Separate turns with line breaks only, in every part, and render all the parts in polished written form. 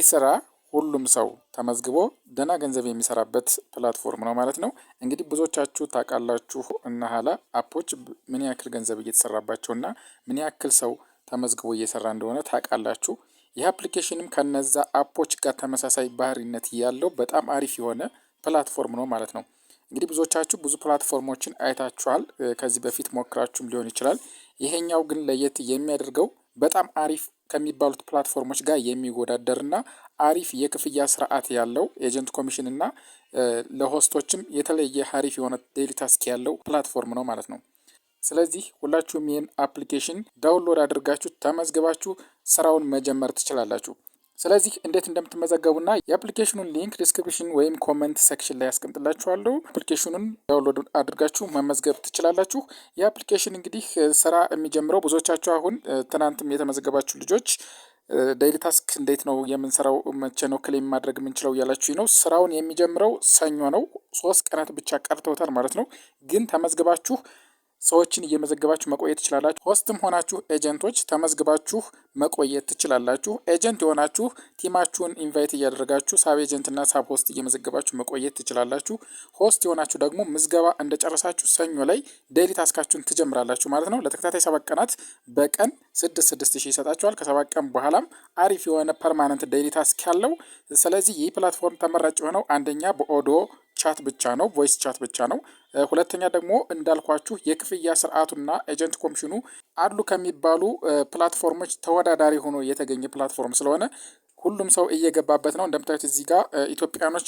ይህ ስራ ሁሉም ሰው ተመዝግቦ ደህና ገንዘብ የሚሰራበት platform ነው ማለት ነው። እንግዲህ ብዙዎቻችሁ ታውቃላችሁ እነ ሀላ app ኦች ምን ያክል ገንዘብ እየተሰራባቸው እና ምን ያክል ሰው ተመዝግቦ እየሰራ እንደሆነ ታውቃላችሁ። ይህ application ም ከነዛ app ኦች ጋር ተመሳሳይ ባህሪነት ያለው በጣም አሪፍ የሆነ platform ነው ማለት ነው። እንግዲህ ብዙዎቻችሁ ብዙ platform ኦችን አይታችኋል፣ ከዚህ በፊት ሞክራችሁም ሊሆን ይችላል። ይሄኛው ግን ለየት የሚያደርገው በጣም አሪፍ ከሚባሉት platform ኦች ጋር የሚወዳደርና አሪፍ የክፍያ ስርዓት ያለው agent commission እና ለ host ኦችም የተለየ አሪፍ የሆነ daily task ያለው platform ነው ማለት ነው። ስለዚህ ሁላችሁም ይህን application download አድርጋችሁ ተመዝግባችሁ ስራውን መጀመር ትችላላችሁ። ስለዚህ እንዴት እንደምትመዘገቡና የ application ኑን link description ወይም comment section ላይ ያስቀምጥላችኋለሁ። Application ኑን download አድርጋችሁ መመዝገብ ትችላላችሁ። ይህ application እንግዲህ ስራ የሚጀምረው ብዙዎቻችሁ አሁን ትናንትም የተመዘገባችሁ ልጆች daily task እንዴት ነው የምንሰራው፣ መቼ ነው claim ማድረግ የምንችለው እያላችሁ ነው። ስራውን የሚጀምረው ሰኞ ነው። 3 ቀናት ብቻ ቀርተውታል ማለት ነው። ግን ተመዝግባችሁ ሰዎችን እየመዘገባችሁ መቆየት ትችላላችሁ። Host ም ሆናችሁ agent ኦች ተመዝግባችሁ መቆየት ትችላላችሁ። Agent የሆናችሁ team ኣችሁን invite እያደረጋችሁ sub agent እና sub host እየመዘገባችሁ መቆየት ትችላላችሁ። Host የሆናችሁ ደግሞ ምዝገባ እንደጨረሳችሁ ሰኞ ላይ daily task ኣችሁን ትጀምራላችሁ ማለት ነው። ለተከታታይ 7 ቀናት በቀን 6 6 ሺህ ይሰጣችኋል። ከ7 ቀን በኋላም አሪፍ የሆነ permanent daily task ያለው። ስለዚህ ይህ platform ተመራጭ የሆነው አንደኛ በ audio chat ብቻ ነው፣ voice chat ብቻ ነው። ሁለተኛ ደግሞ እንዳልኳችሁ የክፍያ ስርዓቱና agent commission ኑ አሉ ከሚባሉ platform ኦች ተወዳዳሪ ሆኖ የተገኘ platform ስለሆነ ሁሉም ሰው እየገባበት ነው። እንደምታዩት እዚህ ጋር ኢትዮጵያኖች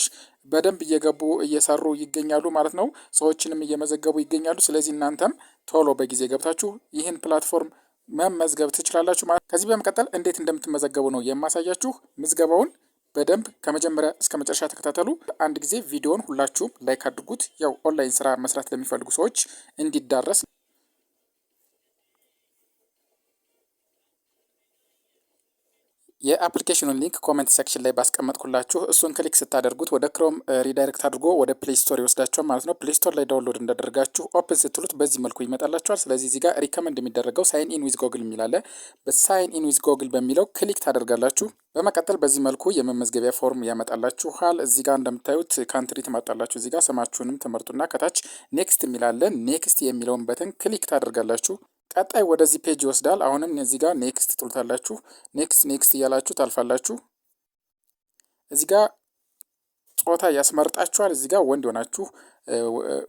በደንብ እየገቡ እየሰሩ ይገኛሉ ማለት ነው። ሰዎችንም እየመዘገቡ ይገኛሉ። ስለዚህ እናንተም ቶሎ በጊዜ ገብታችሁ ይህን platform መመዝገብ ትችላላችሁ። ማለት ከዚህ በመቀጠል እንዴት እንደምትመዘገቡ ነው የማሳያችሁ። ምዝገባውን በደንብ ከመጀመሪያ እስከ መጨረሻ ተከታተሉ። አንድ ጊዜ ቪዲዮን ሁላችሁም like አድርጉት። ያው ኦንላይን ስራ መስራት ለሚፈልጉ ሰዎች እንዲዳረስ። የ application ኑን link comment section ላይ ባስቀመጥኩላችሁ እሱን click ስታደርጉት ወደ Chrome redirect አድርጎ ወደ Play Store ይወስዳችኋል ማለት ነው። Play Store ላይ download እንዳደረጋችሁ open ስትሉት በዚህ መልኩ ይመጣላችኋል። ስለዚህ እዚህ ጋር recommend የሚደረገው sign in with Google የሚል አለ። በ sign in with Google በሚለው click ታደርጋላችሁ። በመቀጠል በዚህ መልኩ የመመዝገቢያ form ያመጣላችኋል። እዚህ ጋር እንደምታዩት country ትመርጣላችሁ። እዚህ ጋር ስማችሁንም ትመርጡና ከታች next የሚል አለ። Next የሚለውን button click ታደርጋላችሁ። ቀጣይ ወደዚህ page ይወስዳል። አሁንም እዚህ ጋር next ትሉታላችሁ። Next next እያላችሁ ታልፋላችሁ። እዚህ ጋር ጾታ ያስመርጣችኋል። እዚህ ጋር ወንድ የሆናችሁ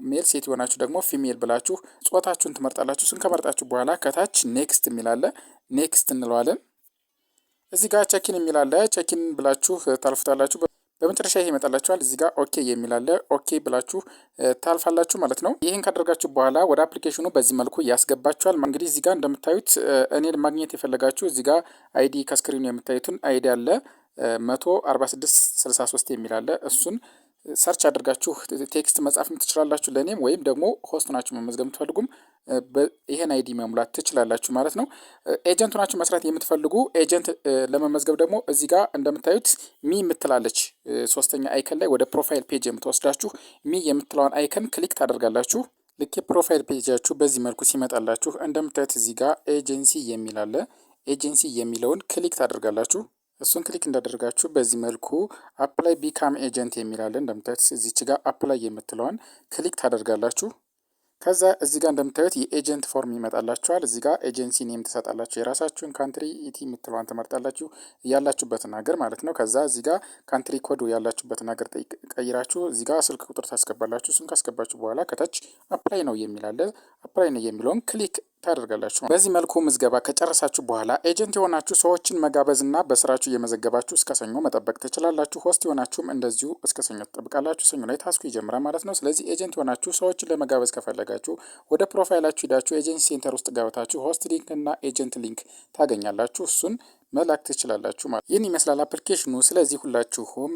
male፣ ሴት የሆናችሁ ደግሞ female ብላችሁ ጾታችሁን ትመርጣላችሁ። እሱን ከመረጣችሁ በኋላ ከታች next የሚል አለ። Next እንለዋለን። እዚህ ጋር check in የሚል አለ። Check in ብላችሁ ታልፉታላችሁ። በመጨረሻ ይሄ ይመጣላችኋል። እዚህ ጋር okay የሚል አለ። Okay ብላችሁ ታልፋላችሁ ማለት ነው። ይህን ካደረጋችሁ በኋላ ወደ application ኑ በዚህ መልኩ ያስገባችኋል። እንግዲህ እዚህ ጋር እንደምታዩት እኔን ማግኘት የፈለጋችሁ እዚህ ጋር ID ከ screen ኑ የምታዩትን ID አለ፣ 14663 የሚል አለ። እሱን search አድርጋችሁ text መጻፍም ትችላላችሁ ለእኔም፣ ወይም ደግሞ host ናችሁ መመዝገብ የምትፈልጉም ይሄን ID መሙላት ትችላላችሁ ማለት ነው። Agent ናችሁ መስራት የምትፈልጉ agent ለመመዝገብ ደግሞ እዚህ ጋር እንደምታዩት me የምትላለች ሶስተኛ icon ላይ ወደ profile page የምትወስዳችሁ me የምትለዋን icon click ታደርጋላችሁ። ልክ የ profile page ኣችሁ በዚህ መልኩ ሲመጣላችሁ እንደምታዩት እዚህ ጋር ኤጀንሲ የሚል አለ። ኤጀንሲ የሚለውን click ታደርጋላችሁ። እሱን click እንዳደረጋችሁ በዚህ መልኩ apply become agent የሚል አለ። እንደምታዩት እዚች ጋር apply የምትለዋን click ታደርጋላችሁ። ከዛ እዚህ ጋር እንደምታዩት የ agent form ይመጣላችኋል። እዚህ ጋር agency name ትሰጣላችሁ። የራሳችሁን country ET የምትለዋን ትመርጣላችሁ፣ ያላችሁበትን ሀገር ማለት ነው። ከዛ እዚህ ጋር country code ያላችሁበትን ሀገር ቀይራችሁ እዚህ ጋር ስልክ ቁጥር ታስገባላችሁ። እሱን ካስገባችሁ በኋላ ከታች apply now የሚል አለ። Apply now የሚለውን click ታደርጋላችሁ። በዚህ መልኩ ምዝገባ ከጨረሳችሁ በኋላ agent የሆናችሁ ሰዎችን መጋበዝና በስራችሁ እየመዘገባችሁ እስከ ሰኞ መጠበቅ ትችላላችሁ። Host የሆናችሁም እንደዚሁ እስከ ሰኞ ትጠብቃላችሁ። ሰኞ ላይ task ኡ ይጀምራል ማለት ነው። ስለዚህ agent የሆናችሁ ሰዎችን ለመጋበዝ ከፈለጋችሁ ወደ profile ኣችሁ ሂዳችሁ agency center ውስጥ ገብታችሁ host link እና agent link ታገኛላችሁ። እሱን መላክ ትችላላችሁ ማለት ይህን ይመስላል application ኑ። ስለዚህ ሁላችሁም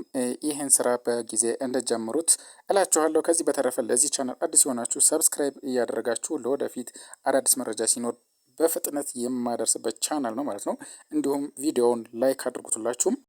ይህን ስራ በጊዜ እንድትጀምሩት እላችኋለሁ። ከዚህ በተረፈ ለዚህ ቻናል አዲስ የሆናችሁ subscribe እያደረጋችሁ ለወደፊት አዳዲስ መረጃ ሲኖር በፍጥነት የማደርስበት ቻናል ነው ማለት ነው። እንዲሁም ቪዲዮውን like አድርጉት ሁላችሁም።